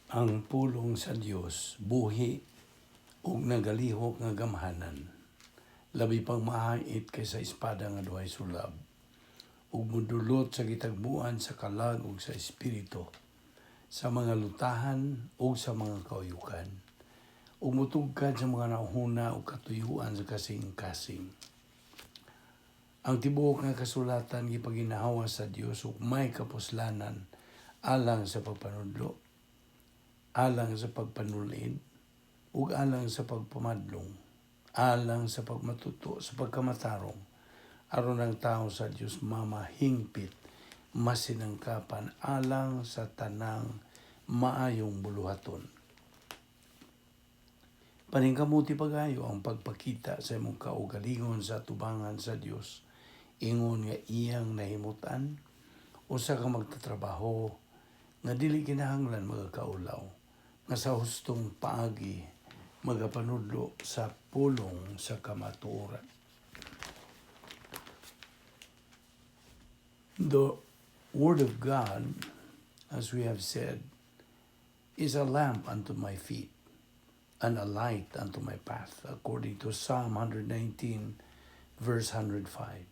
Ang pulong sa Dios buhi ug nagalihok nga gamhanan. Labi pang mahait kaysa espada nga duhay sulab ug modulot sa gitagbuan sa kalag ug sa espiritu, sa mga lutahan ug sa mga kauyukan, ug motugkad sa mga hunahuna ug katuyuan sa kasing-kasing. Ang tibuok nga kasulatan gipaginhawa sa Dios ug may kapuslanan alang sa pagpanudlo, alang sa pagpanulid, ug alang sa pagpamadlong, alang sa pagmatuto sa pagkamatarong, aron ang tao sa Dios mamahingpit, masinangkapan alang sa tanang maayong buluhaton. Paningkamuti pag-ayo ang pagpakita sa imong kaugalingon sa atubangan sa Dios ingon nga iyang nahimutan, usa ka magtatrabaho nga dili kinahanglan magakaulaw, nga sa hustong paagi magapanudlo sa pulong sa kamatuoran. The Word of God, as we have said, is a lamp unto my feet and a light unto my path, according to Psalm 119, verse 105.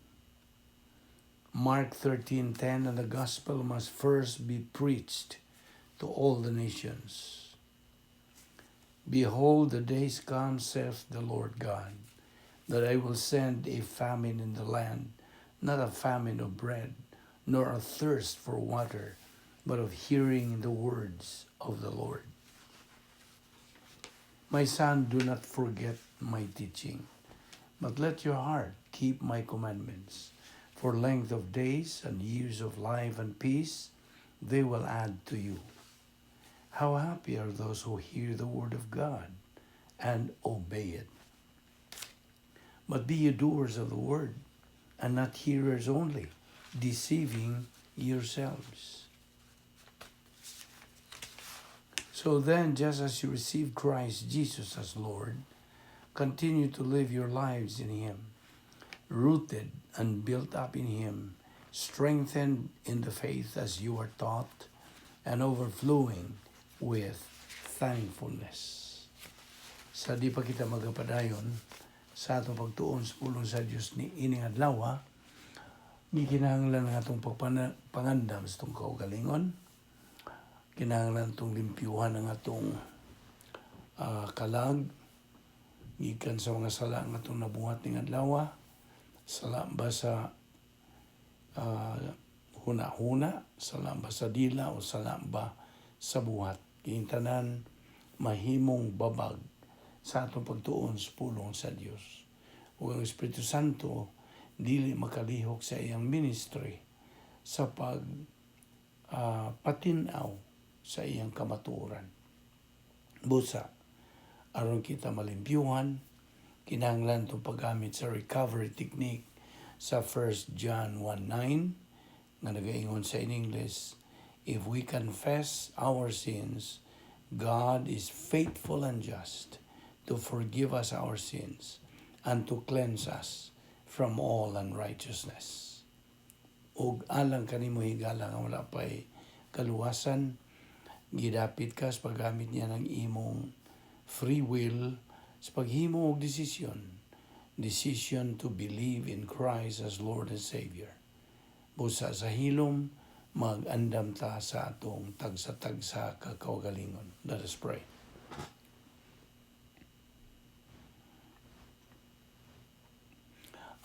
Mark 13:10, "And the gospel must first be preached to all the nations." "Behold, the days come, saith the Lord God, that I will send a famine in the land, not a famine of bread, nor a thirst for water, but of hearing the words of the Lord." "My son, do not forget my teaching, but let your heart keep my commandments. For length of days and years of life and peace, they will add to you. How happy are those who hear the word of God and obey it. But be ye doers of the word, and not hearers only, deceiving yourselves. So then, just as you receive Christ Jesus as Lord, continue to live your lives in Him, rooted and built up in Him, strengthened in the faith as you are taught, and overflowing with thankfulness." Sa di pa kita magapadayon sa atong pagtuon sa pulong sa Dios ni ining adlaw, gikinahanglan ang atong pagpangandam sa atong kaugalingon. Kinahanglan atong limpyuhan ang atong kalag gikan sa mga sala nga atong nabuhat ning adlaw. Sala ba sa huna-huna, sala ba sa dila, o sala ba sa buhat. Kining tanan mahimong babag sa atong pagtuon sa pulong sa Dios. Ug ang Espiritu Santo dili makalihok sa iyang ministry sa pag patinaw sa iyang kamatuoran. Busa, aron kita malimpyuhan, kinahanglan itong paggamit sa recovery technique sa 1 John 1:9 nga nagaingon sa in English, "If we confess our sins, God is faithful and just to forgive us our sins and to cleanse us from all unrighteousness." Og alang kanimo, higala, nga wala pa'y kaluwasan, gidapit ka sa paggamit niya ng imong free will sa paghimo og desisyon. Decision to believe in Christ as Lord and Savior. Busa sa hilom, mag-andam ta sa atong tagsa-tagsa ka kaugalingon. Let us pray.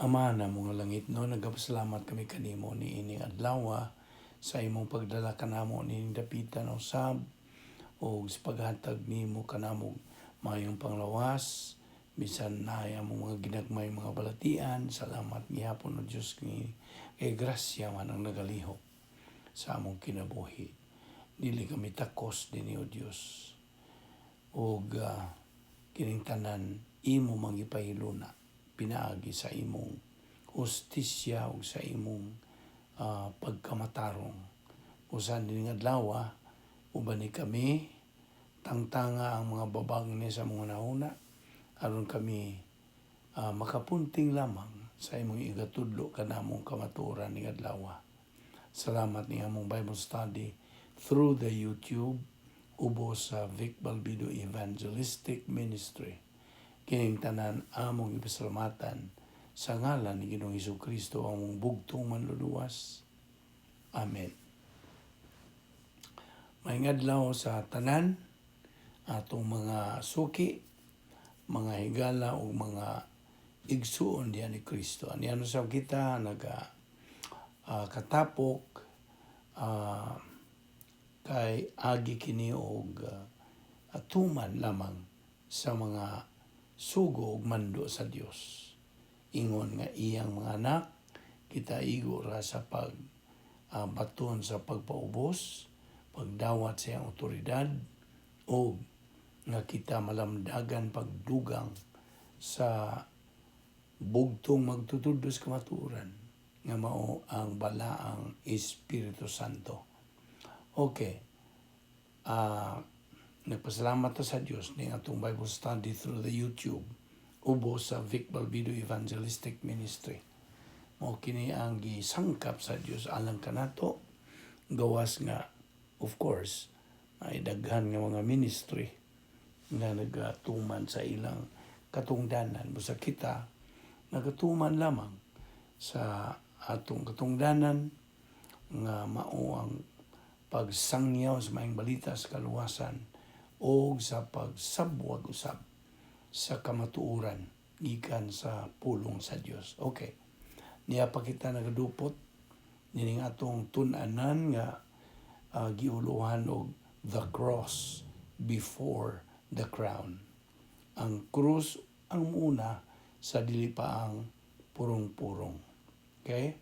Ama namo nga langitnon, nagapasalamat kami kanimo ni ining adlaw sa imong pagdala kanamo nining dapitan usab o sa paghatag nimo kanamo maayong panglawas bisan naay among mga ginagmay mga balatian. Salamat gihapon, o Dios, kay grasya man ang nagalihok sa among kinabuhi. Dili kami takos dinhi, o Dios, ug kining tanan imo mangipahiluna pinaagi sa imong hustisya ug sa imong pagkamatarong. Usan din nga adlaw, uban ni kami, tangtanga ang mga babag ni sa mga hunahuna aron kami makapunting lamang sa imong igatudlo kanamong kamatuoran ning adlaw. Salamat ni among Bible study through the YouTube. ubos sa Vic Balbido Evangelistic Ministry. Kining tanan among ipasalamatan sa ngalan ni Ginoong Kristo, ang bugtong manluluwas. Amen. Maayong adlaw sa tanan atong mga suki, mga higala ug mga igsuon diha ni Kristo. Aniya sa kita naga katapok kay agi kini og tuman lamang sa mga sugo ug mando sa Dios. Ingon nga iyang mga anak, kita igo ra sa pag baton sa pagpaubos, pagdawat sa iyang otoridad o nga kita malamdagan pagdugang sa bugtong magtutudlo sa kamatuoran nga mao ang balaang Espiritu Santo. Okay. Nagpasalamat ta sa Dios ning atong Bible study through the YouTube ubos sa Vic Balbido Evangelistic Ministry. Mao kini ang gisangkap sa Dios alang kanato, gawas nga, of course, ay daghan nga mga ministry nga nagatuman sa ilang katungdanan. Busa kita nagatuman lamang sa atong katungdanan nga mao ang pagsangyaw sa maayong balita sa kaluwasan o sa pagsabwag usab sa kamatuoran gikan sa pulong sa Dios. Okay. Niya pa kita nagadupot nining atong tun-anan nga giuluhan og "The Cross Before the Crown". Ang krus ang muna sa dili pa ang purong-purong. Okay?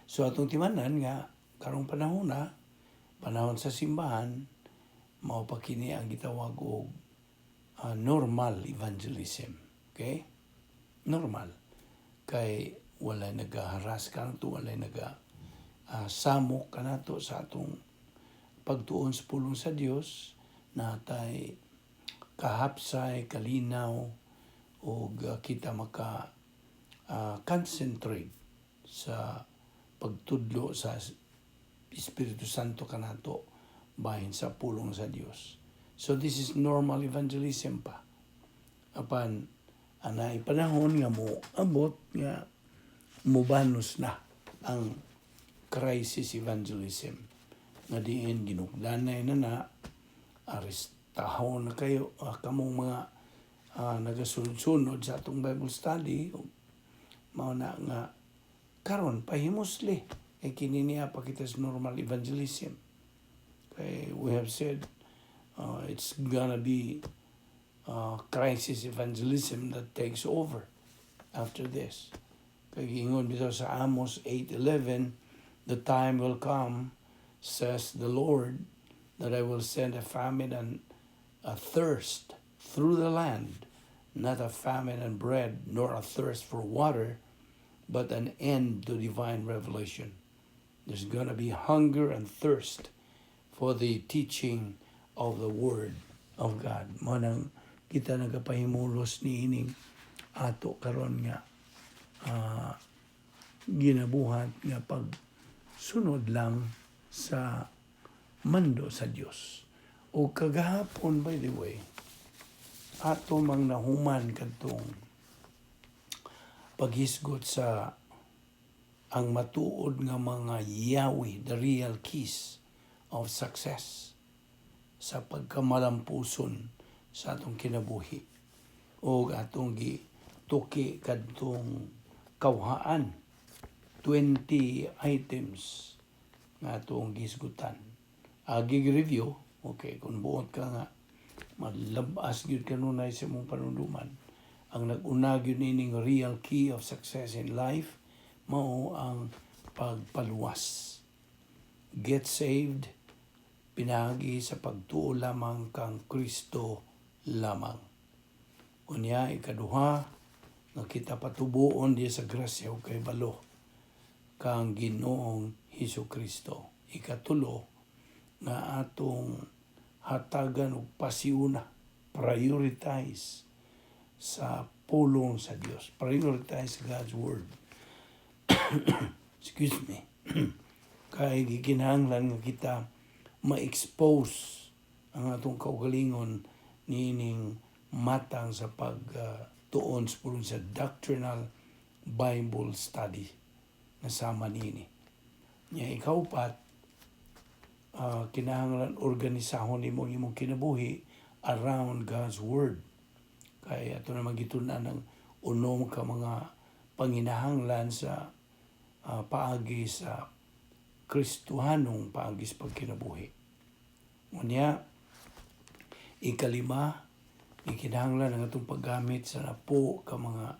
So atong timanan nga karong panahon na panahon sa simbahan, mao pa kini ang gitawag og normal evangelism. Okay? Normal. Kay wala nagaharas kanato, wala naga samok kanato sa atong pagtuon sa pulong sa Dios, natay kahapsay, kalinaw ug kita maka concentrate sa pagtudlo sa Espiritu Santo kanato bahin sa pulong sa Dios. So this is normal evangelism pa. Apan anay panahon nga mo abot nga mubanos na ang crisis evangelism nga diin ginugdanay na na arestahon na kayo, kamong mga nagasunod-sunod sa atong Bible study. Mao na nga karon pahimusli kay kini niya pa kita sa normal evangelism, kay we have said it's gonna be crisis evangelism that takes over after this. Kay giingon bitaw sa Amos 8:11, "The time will come, says the Lord, that I will send a famine and a thirst through the land, not a famine and bread, nor a thirst for water, but an end to divine revelation." There's going to be hunger and thirst for the teaching of the Word of God. Mao nang kita nagapahimulos ni ining ato karon nga ginabuhat nga pagsunod lang sa mando sa Dios. O kagahapon, by the way, ato mang nahuman kadtong paghisgot sa ang matuod nga mga yawi, the real keys of success sa pagkamalampuson sa atong kinabuhi. O atong gituki kadtong kawhaan, 20 items nga atong gisgutan. Agi review, okay, kung buot ka nga malabas gyud kanunay sa imong panunduman. Ang nag-una gyud nining real key of success in life mao ang pagpaluwas. Get saved pinaagi sa pagtuo lamang kang Kristo lamang. Unya, ikaduha nga kita patubuon diya sa grasya ug kahibalo kang Ginoong Hesus Kristo. Ikatulo nga atong hatagan og pasiuna, prioritize sa pulong sa Dios. Prioritize God's word. Excuse me. Kay gikinahanglan nga kita ma-expose Ang atong kaugalingon niining matang sa pagtuon sa pulong sa doctrinal Bible study nga sama niini. Nya ikaupat, kinahanglan organisahon nimo ang imong kinabuhi around God's Word. Kay ato naman gitun-an ang unom ka mga panginahanglan sa paagi sa Kristohanong paagi sa pagkinabuhi. Unya, ikalima, ikinahanglan ang atong paggamit sa napo ka mga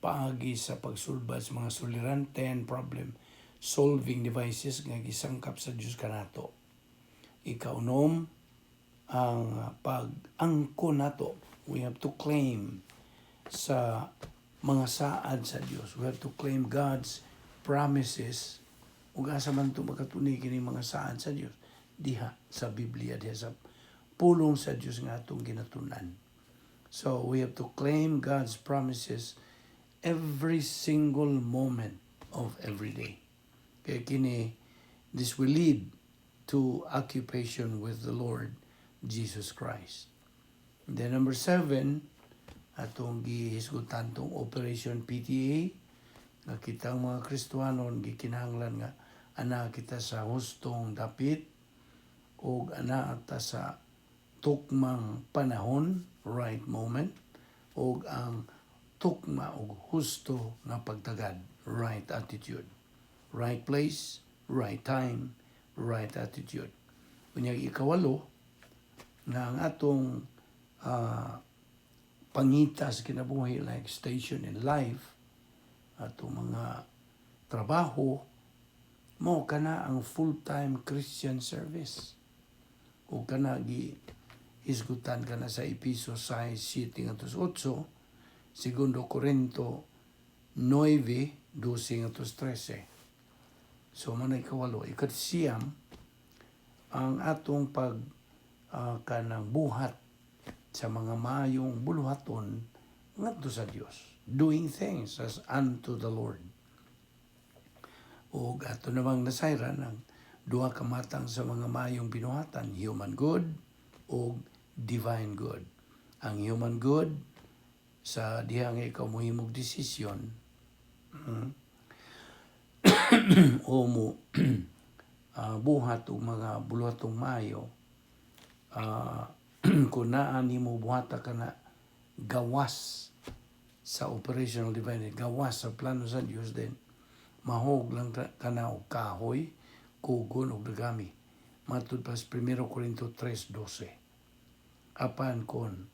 paagi sa pagsulbad sa mga suliran 10 problem solving devices nga gisangkap sa Dios kanato. Ikaunom, ang pag-angko nato. We have to claim sa mga saad sa Dios. We have to claim God's promises. Ug asa man to makatuni kini mga saad sa Dios? Diha sa Biblia, diha sa pulong sa Dios nga atong ginatunan. So we have to claim God's promises every single moment of every day. Kaya kini, this will lead to occupation with the Lord Jesus Christ. And then number 7, atong gihisgutan tong Operation PTA, nga kitang mga Kristohanon gikinahanglan nga ana kita sa hustong dapit ug ana ta sa tukmang panahon, right moment, ug ang tukma og husto nga pagtagad, right attitude. Right place, right time, right attitude. Unya ikawalo, nga ang atong pangita sa kinabuhi, like station in life, atong mga trabaho, mo kana ang full-time Christian service. O kana gi hisgutan kana sa Epeso 6, 7 ngadto 8, Segundo Corinto 9, 12 ngadto 13. So mao na ikawalo, ikasiyam, ang atong pag kanang buhat sa mga maayong buluhaton ngadto sa Dios. Doing things as unto the Lord. O ato namang nasayran ang duha ka matang sa mga maayong binuhatan, human good o divine good. Ang human good, sa diha nga ikaw mohimog desisyon o mo buhat og mga buluhatong maayo, kung naa nimo buhata kana gawas sa operational divine, gawas sa plano sa Dios, then mahog lang kana og kahoy, kugon og dagami matud pa sa 1 Corinto 3:12. Apan kon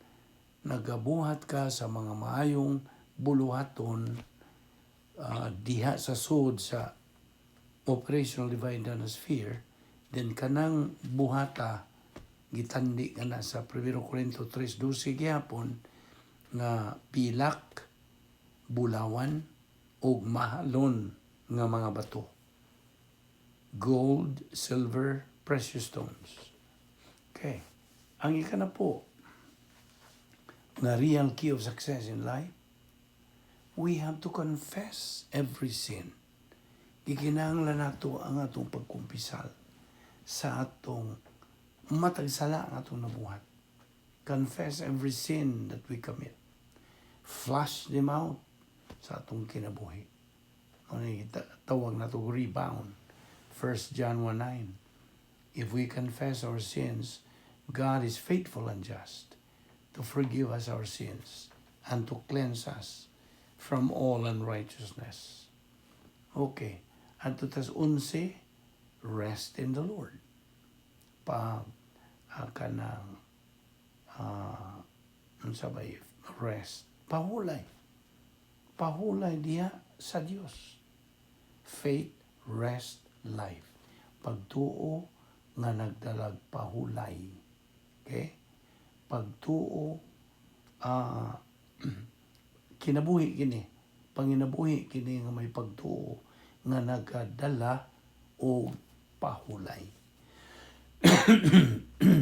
nagabuhat ka sa mga maayong buluhaton diha sa sud sa operational divine sphere, then kanang buhata gitandi kana sa 1 Corinto 3:12 gihapon nga pilak, bulawan ug mahalon nga mga bato. Gold, silver, precious stones. Okay. Ang ikanapo nga real key of success in life, we have to confess every sin. Gikinahanglan nato ang atong pagkumpisal sa atong matag sala ang atong nabuhat. Confess every sin that we commit. Flush them out sa atong kinabuhi. Ano yung tawag nato, rebound. 1 John 1:9. If we confess our sins, God is faithful and just to forgive us our sins and to cleanse us from all unrighteousness. Okay. Adto tas 11, rest in the Lord. Pa kanang unsa ba rest? Pahulay. Pahulay diha sa Dios. Faith, rest, life. Pagtuo nga nagdalag pahulay. Okay? Pagtuo kinabuhi kini. Panginabuhi kini nga may pagtuo nga nagadala og pahulay.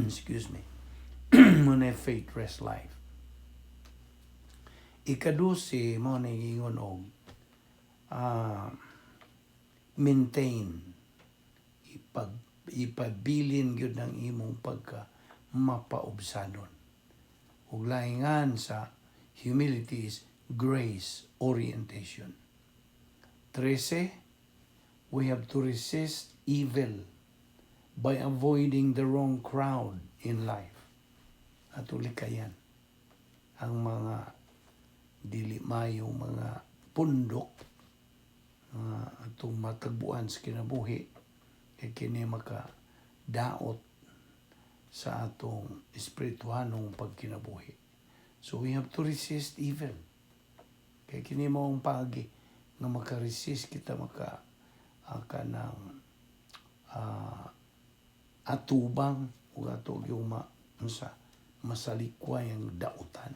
Excuse me. Mao na faith, rest, life. Ikadusi, mao na ingon og maintain, ipabilin gyud ng imong pagka Mapaubsanon. Ug laingan sa humility is grace orientation. 13, we have to resist evil by avoiding the wrong crowd in life. Ato likayan ang mga dili mayong mga pundok nga atong matagbuan sa kinabuhi kay kini maka daot sa atong espirituhanong pagkinabuhi. So we have to resist evil. Kay kini mao ang paagi nga maka-resist kita, maka kanang atubang ug ato yung ma unsa masalikway ang dautan.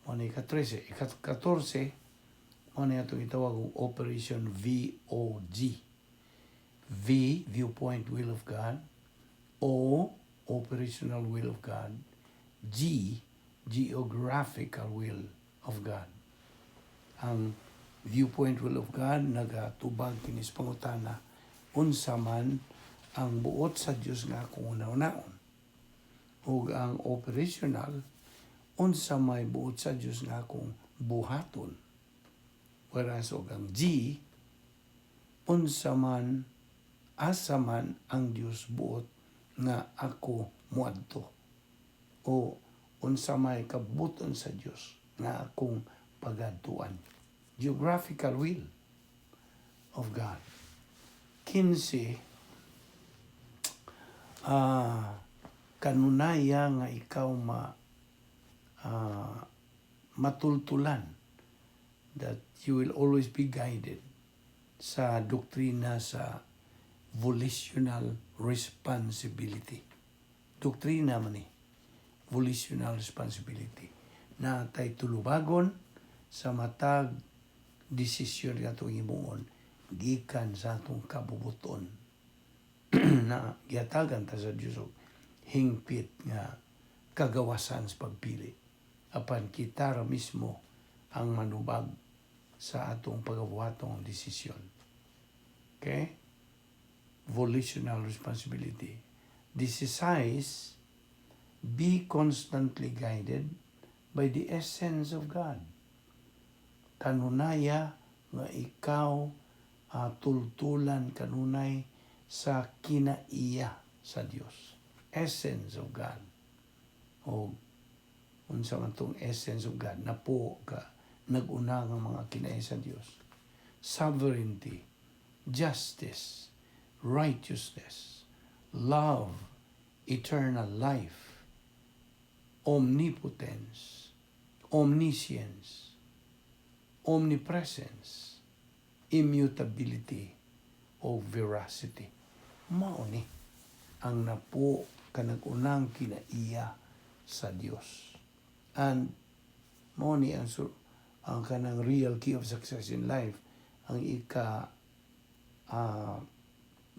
Mao ni ika-13. Ika-14, mao ni atong itawag og Operation VOG. V, viewpoint will of God. O, operational will of God. G, geographical will of God. Ang viewpoint will of God nagatubag kini sa pangutana, unsa man ang buot sa Dios nga akong una-unaon? Ug ang operational, unsa may buot sa Dios nga akong buhaton? Whereas og ang G, unsa man, asa man ang Dios buot nga ako moadto o unsa may kabuton sa Dios nga akong pagadtuan? Geographical will of God. 15, kanunaya nga ikaw ma matultulan, that you will always be guided sa doktrina sa volitional responsibility. Doktrina man ni volitional responsibility na tay tulubagon sa matag desisyon nga atong himuon gikan sa atong kabubuton na gihatagan ta sa Dios og hingpit nga kagawasan sa pagpili, apan kita ra mismo ang manubag sa atong pagabuhatong desisyon. Okay? Volitional responsibility. 16, be constantly guided by the essence of God. Kanunaya nga ikaw tultulan kanunay sa kinaiya sa Dios. Essence of God. O unsa man tong essence of God? Napo ka nag-una nga mga kinaiya sa Dios. Sovereignty, justice, righteousness, love, eternal life, omnipotence, omniscience, omnipresence, immutability, o veracity. Mao ni ang napo kanag-unang kinaiya sa Dios. And mao ni ang kanang real key of success in life, ang ika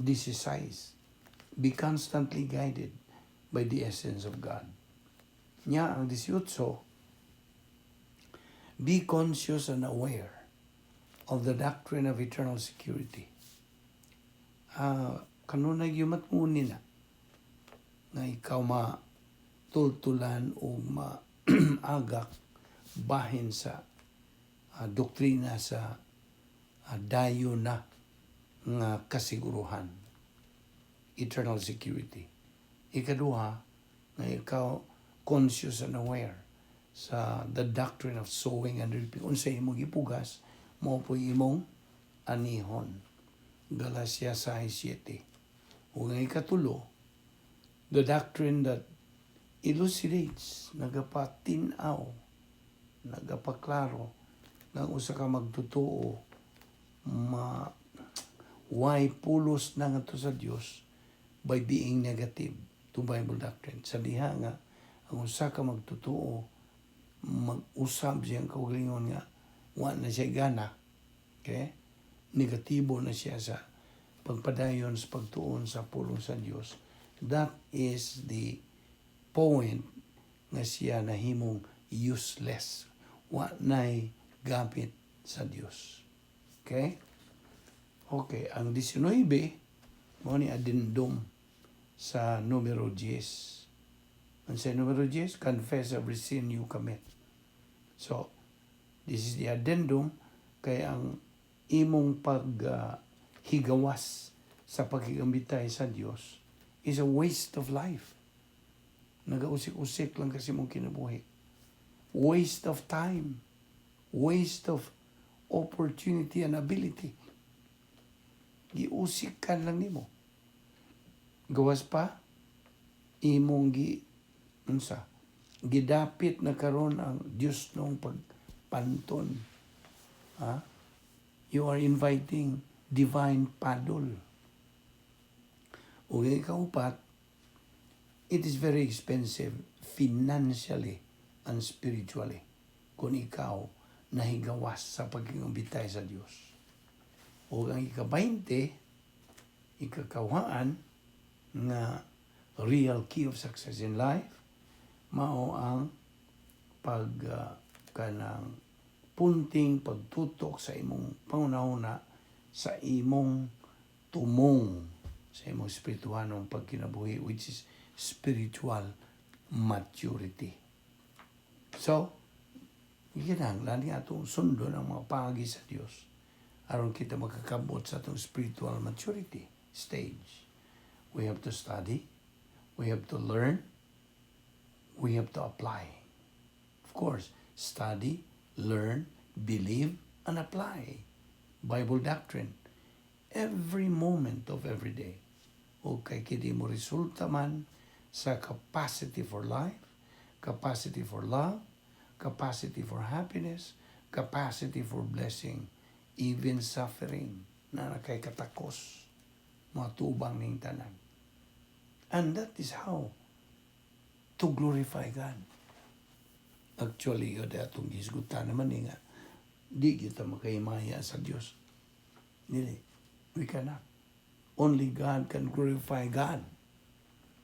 16, be constantly guided by the essence of God. Nya ang 18, be conscious and aware of the doctrine of eternal security. Kanunay yumatnguni na nga ikaw matultulan o maagak bahin sa doktrina sa dayon na nga kasiguruhan, eternal security. Ikaduha, nga ikaw conscious and aware sa the doctrine of sowing and reaping. Unsa imong gipugas, mao po imong anihon. Galacia 6:7. Ug ang ikatulo, the doctrine that elucidates, nagapatin-aw, nagapaklaro ng usa ka magtotoo ma why pulos na ngadto sa Dios by being negative to Bible doctrine. Sa diha nga ang usa ka magtotoo mag-usab siyang kaugalingon nga wa na siya gana. Okay? Negatibo na siya sa pagpadayon sa pagtuon sa pulong sa Dios. That is the point nga siya nahimong useless. Wa na'y gamit sa Dios. Okay? Okay, ang 19, mao ni addendum sa numero 10. Ang sa numero 10, confess every sin you commit. So, this is the addendum kay ang imong pag higawas sa pagkigambitay sa Dios is a waste of life. Nagausik-usik lang kasi mong kinabuhi. Waste of time. Waste of opportunity and ability. Giusik ka lang nimo. Gawas pa, imong gi unsa gidapit na karon ang Dios nung pagpanton, ha? You are inviting divine padol. Ug ikaupat, it is very expensive financially and spiritually kung ikaw nahigawas sa pagiging sa Dios. O ang ika-20, ikakawhaan nga real key of success in life, mao ang pag kanang punting pagtutok sa imong pangunahuna, sa imong tumong, sa imong espirituhanong pagkinabuhi, which is spiritual maturity. So, kinahanglan nga atong sundon ang mga paagi sa Dios aron kita makakabot sa atong spiritual maturity stage. We have to study, we have to learn, we have to apply. Of course, study, learn, believe, and apply Bible doctrine every moment of every day. O kay kini mo resulta man sa capacity for life, capacity for love, capacity for happiness, capacity for blessing, even suffering na nakay katakos mga tubang ning tanan. And that is how to glorify God. Actually, yun atong gisgutan naman ni nga, di kita makahimaya sa Dios. Dili. We cannot. Only God can glorify God.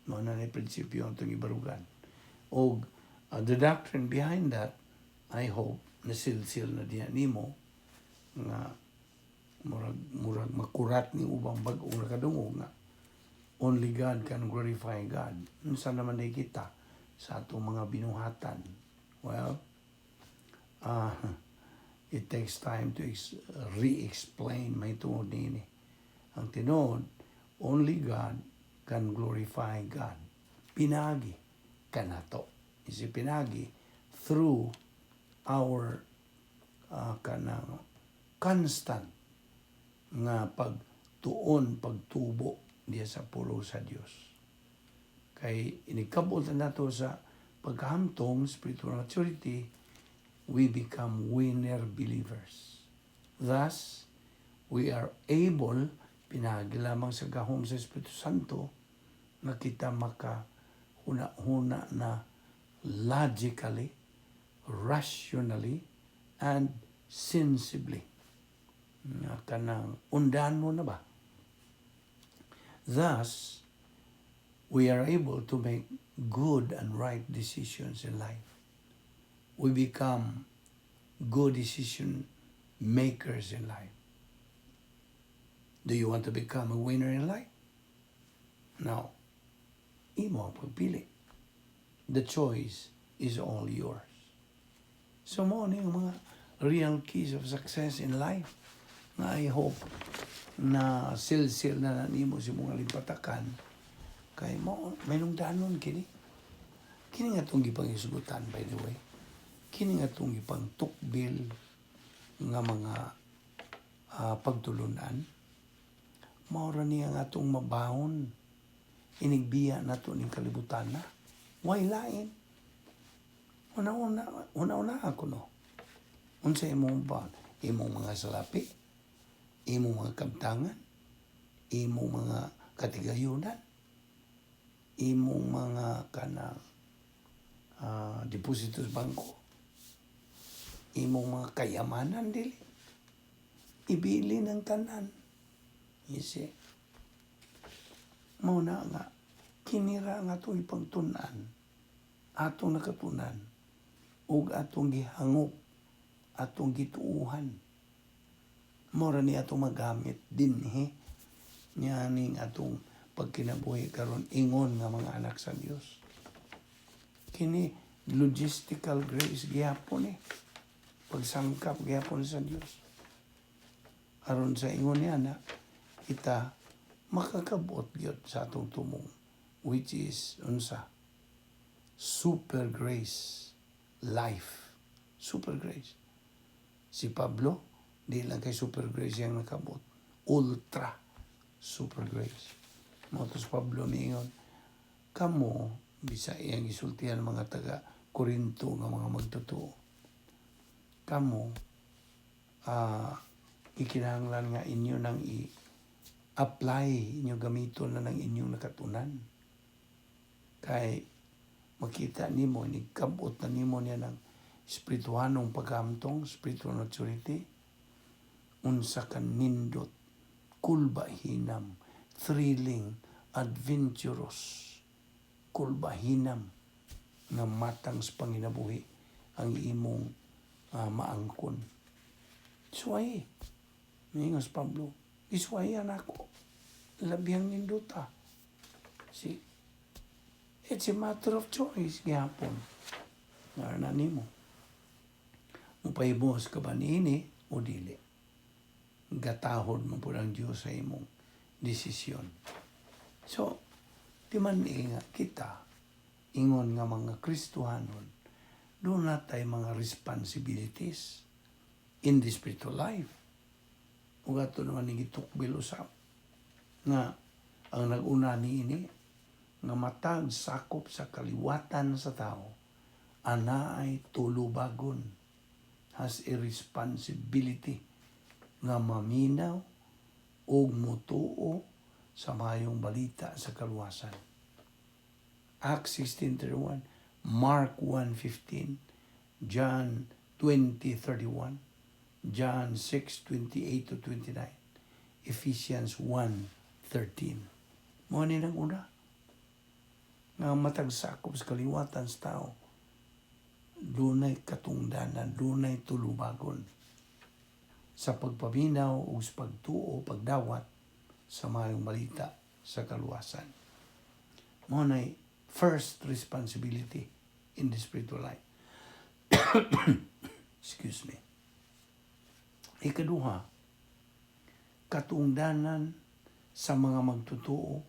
Mao na ni prinsipyo ang itong ibarugan. O the doctrine behind that, I hope, nasilsil na diya nimo nga murag makurat ni ubang bag-ong nakadungog nga only God can glorify God. Unsa naman ni kita sa atong mga binuhatan? Well, it takes time to re-explain may tungod niini. Ang tinuod, only God can glorify God. Pinagi kanato. Isi pinagi through our kanang constant nga pagtuon, pagtubo diya sa pulong sa Dios. Kay inikabot na nato sa pagkahamtong, spiritual maturity, we become winner believers. Thus, we are able, pinagi lamang sa gahom sa Espiritu Santo, nga kita maka huna-huna na logically, rationally, and sensibly. Nga kanang undan mo na ba? Thus, we are able to make good and right decisions in life. We become good decision makers in life. Do you want to become a winner in life? Now, imo ang pagpili. The choice is all yours. So mao ni ang mga real keys of success in life nga I hope na silsil na nimo sa mga limpatakan kay mo may danon kini. Kini nga itong gipang-isgutan, by the way. Kini nga itong gipang tukbil nga mga pagtulunan. Mao ra niya nga atong mabahon inigbiya nato ning kalibutan na. Way lain. Una-una, una-una ako no. Unsa imong ba? Imong mga salapi, imong mga kabtangan, imong mga katigayunan, imong mga kanang deposito sa bangko, imong mga kayamanan, dili. Ibili ng tanan. You see? Mao na nga, kinira nga atong ipagtun-an, atong nakatunan, ug atong gihangop, atong gituuhan. Mao ra ni atong magamit dinhi niya ning atong pagkinabuhi karon ingon nga mga anak sa Dios. Kini logistical grace gihapon eh. Pagsangkap gihapon sa Dios. Aron sa ingon niya na kita makakabot gyud sa atong tumong, which is unsa? Super grace life. Super grace. Si Pablo, di lang kay super grace yang nakabot. Ultra super grace. Mao to si Pablo miingon, kamo, bisa iyang gisultihan mga taga Korinto nga mga magtotoo. Kamo, ikinahanglan nga inyo nang i-apply, inyo gamiton na ng inyong nakatunan. Kay makita nimo, nikabot na nimo niya ng espirituhanong paghamtong, spiritual maturity, unsa ka nindot, kulbahinam, thrilling, adventurous, kulbahinam nga matang sa panginabuhi ang imong maangkon. Suway. Miingon si Pablo, "Giswayan ako. Labihang nindota." Si, it's a matter of choice gihapon. Nga na nimo. Mupahibos ka ba niini o dili? Gatahod mo po ang Diyos sa imong desisyon. So, di man nga kita, ingon nga mga Kristohanon, duna tay mga responsibilities in the spiritual life. Ug ato naman ni gitukbil usab nga ang nag-una niini nga matag sakop sa kaliwatan sa tao anaay tulubagon, has a responsibility nga maminaw ug mutuo sa mayong balita sa kaluwasan. Acts 16:31, Mark 1:15, John 20:31, John 6:28 to 29, Ephesians 1:13. Mao ni nang una nga matag sakop sa kaliwatan sa tao dunay katungdanan, dunay tulubagon sa pagpaminaw ug sa pagtuo, pagdawat sa mayong balita sa kaluwasan. Mao nay first responsibility in the spiritual life. Excuse me. Ikaduha, katungdanan sa mga magtotoo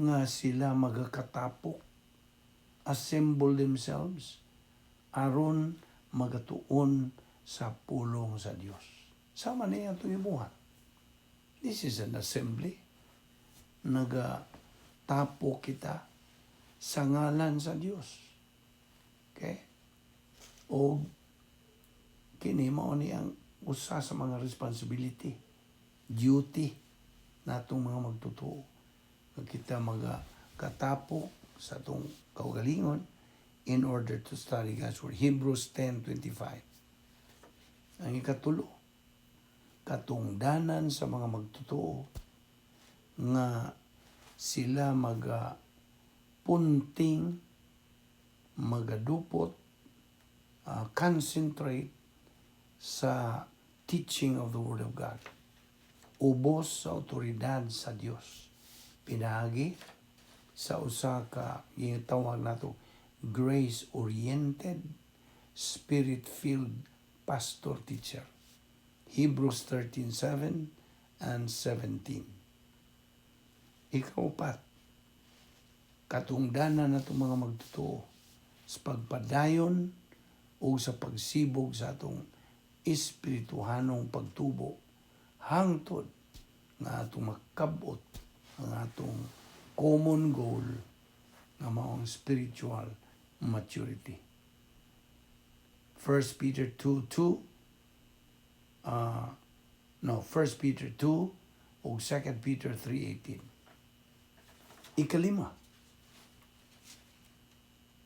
nga sila magakatapok, assemble themselves, aron magatuon sa pulong sa Dios. Sama niya itong ibuhat. This is an assembly. Nagatapok kita sa ngalan sa Dios. Okay? O kini mao ni ang usa sa mga responsibility, duty natong mga magtotoo. Nga kita mga katapok sa atong kaugalingon in order to study God's Word. Hebrews 10:25. Ang ikatulo, katungdanan sa mga magtotoo nga sila maga punting, magadupot, concentrate sa teaching of the Word of God. Ubos sa otoridad sa Dios. Pinaagi sa usa ka gitawag nato grace-oriented, spirit-filled pastor teacher. Hebrews 13:7 and 17. Ikaupat, katungdanan nato mga magtotoo sa pagpadayon o sa pagsibog sa atong espirituhanong pagtubo hangtod nga atong makabot ang atong common goal nga mao ang spiritual maturity. 1 Peter 2:2, no, 1 Peter 2 ug 2 Peter 3:18. Ikalima,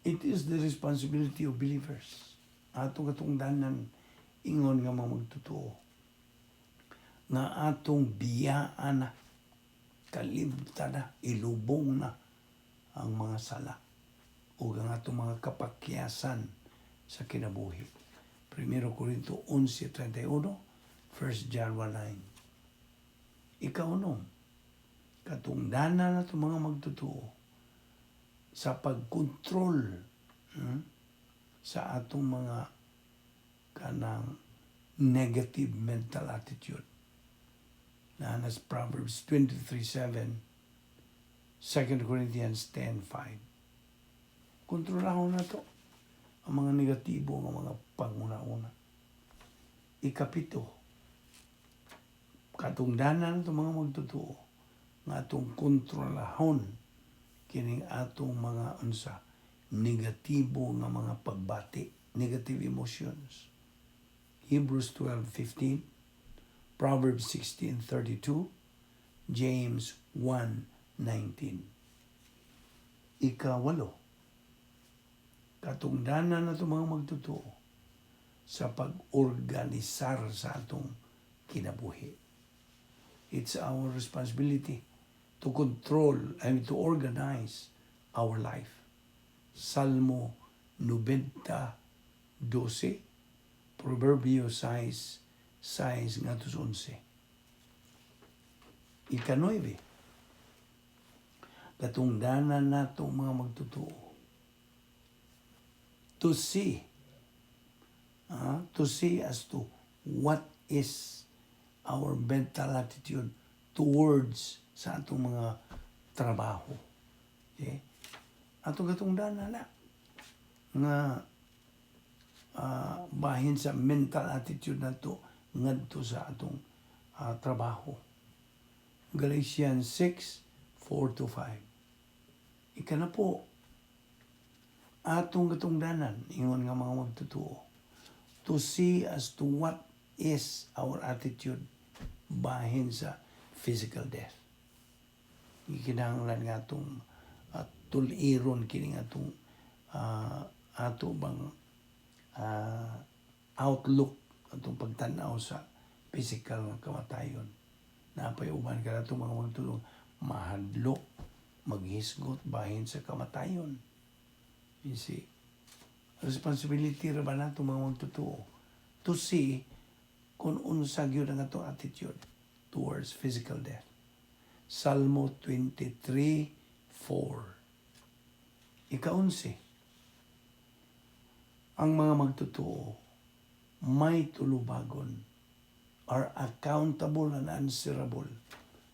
it is the responsibility of believers. Atong katungdanan ingon nga mga magtotoo nga atong biyaan na, kalimtan na, ilubong na ang mga sala o ang atong mga kapakyasan sa kinabuhi. 1 Corinto 11:31, 1 John 1:9. Ikaunom, katungdanan nato mga magtotoo sa pagkontrol Sa atong mga kanang negative mental attitude. Na nas Proverbs 23:7, 2 Corinthians 10:5. Kontrolahon nato ang mga negatibo nga mga panguna-una. Ikapito, katungdanan nato mga magtotoo nga atong kontrolahon kining atong mga unsa negatibo nga mga pagbati, negative emotions. Hebrews 12:15, Proverbs 16:32, James 1:19. Ikawalo, katungdanan nato mga magtotoo sa pag-organisar sa atong kinabuhi. It's our responsibility to control, I mean, to organize our life. Salmo 90:12, Proverbio 6:6 ngadto 11. Ikanuebe, katungdanan nato mga magtotoo to see as to what is our mental attitude towards sa atong mga trabaho. Okay? Atong katungdanan na nga bahin sa mental attitude nato ngadto sa atong trabaho. Galatians 6:4 to 5. Ikanapo, atong katungdanan, ingon nga mga magtotoo, to see as to what is our attitude bahin sa physical death. Gikinahanglan nga atong tuliron kini nga atong ato bang outlook, atong pagtan-aw sa physical nga kamatayon. Napay uban ka mga magtulong mahadlok, maghisgot bahin sa kamatayon. You see, responsibility ra ba nato mga magtotoo to see kung unsa gyud ang atong attitude towards physical death. Salmo 23:4. Ikaunse, ang mga magtotoo may tulubagon, are accountable and answerable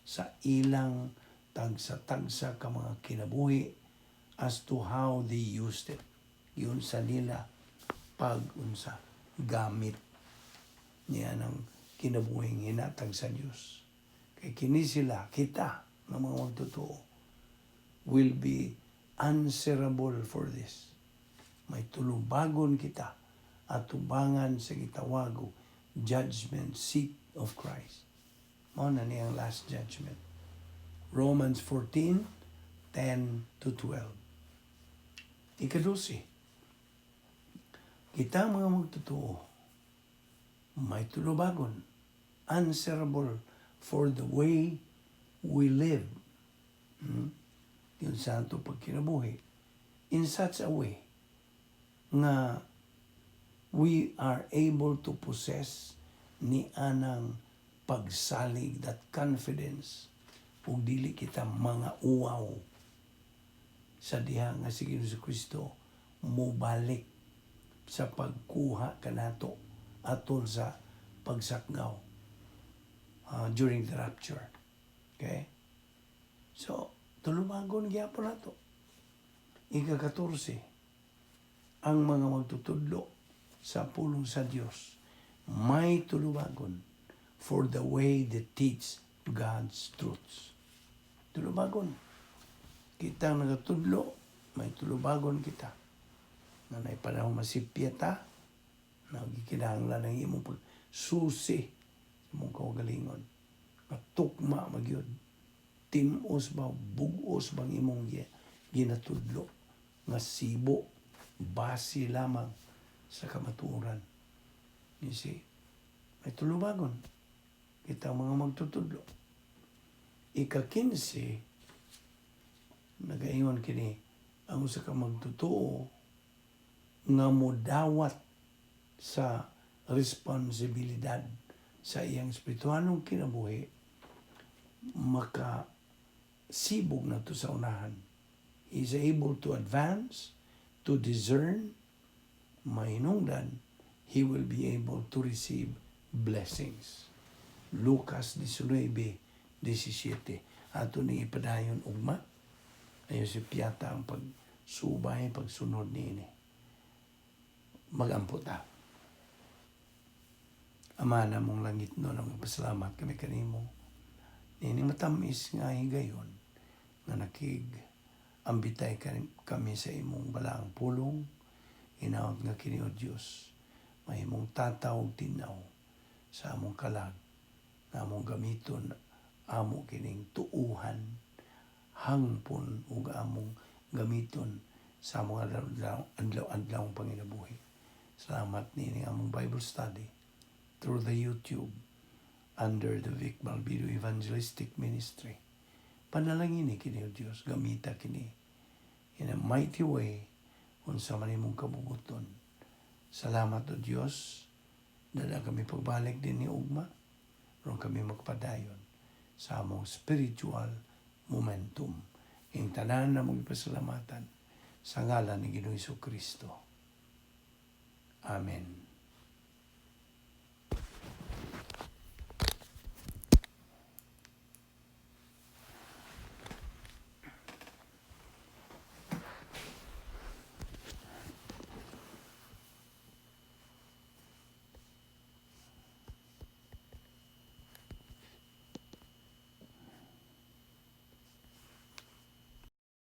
sa ilang tagsa-tagsa ka mga kinabuhi as to how they used it. Yun sa nila pag-unsa gamit niya ng kinabuhing hinatag sa Diyos. Kay kini sila, kita, ng mga magtotoo, will be answerable for this. May tulubagon kita at tubangan sa gitawag og judgment seat of Christ. Mao na niyang last judgment. Romans 14, 10 to 12. Ikadose, kita mga magtotoo, may tulubagon, answerable for the way we live. Yun sa ato pagkinabuhi. In such a way nga we are able to possess ni anang pagsalig, that confidence, ug dili kita mga uwaw sa diha nga si Jesu Kristo mobalik sa pagkuha kanato atol sa pagsakgaw during the rapture. Okay? So, tulubagon gyapon nato. Ika-14, ang mga magtutudlo sa pulong sa Dios may tulubagon for the way they teach God's truths. Tulubagon. Kita ang nagatudlo, may tulubagon kita. Nga naay panahon masipya ta, na gikinahanglan ang imong pagsusi sa imong kaugalingon. Nga tukma magyud. Tim-os ba, bug-os bang imong ginatudlo? Nga sibo, base lamang sa kamatuoran. You see, may tulubagon kita mga magtutudlo. Ika-15, nagaingon kini ang usa ka magtotoo nga modawat sa responsibilidad sa iyang espirituhanong kinabuhi maka sibog na to sa unahan. He is able to advance, to to discern, mahinungdan, he will be able to receive blessings. Lucas 19:17. Ato ning ipadayon ugma. Ayo si Piata ang pagsubay, pagsunod niini. Magampo ta. Ama namong langitnon, nagpasalamat kami kanimo nining matamis nga higayon nga nakig ambitay kami sa imong balaang pulong. Hinaot nga kini, O Dios, mahimong tataw ug tinaw sa among kalag nga among gamiton, amo kining tuuhan, hangpon ug among gamiton sa among adlaw-adlaw panginabuhi. Salamat nining among Bible study through the YouTube under the Vic Balbido Evangelistic Ministry. Panalangini kini, O Dios, gamita kini in a mighty way unsa man imong kabubuton. Salamat, O Dios, dala kami pagbalik dinhi ugma, aron kami magpadayon sa among spiritual momentum. Ing tanan na mong ipasalamatan sa ngalan ni Ginoong Kristo. Amen.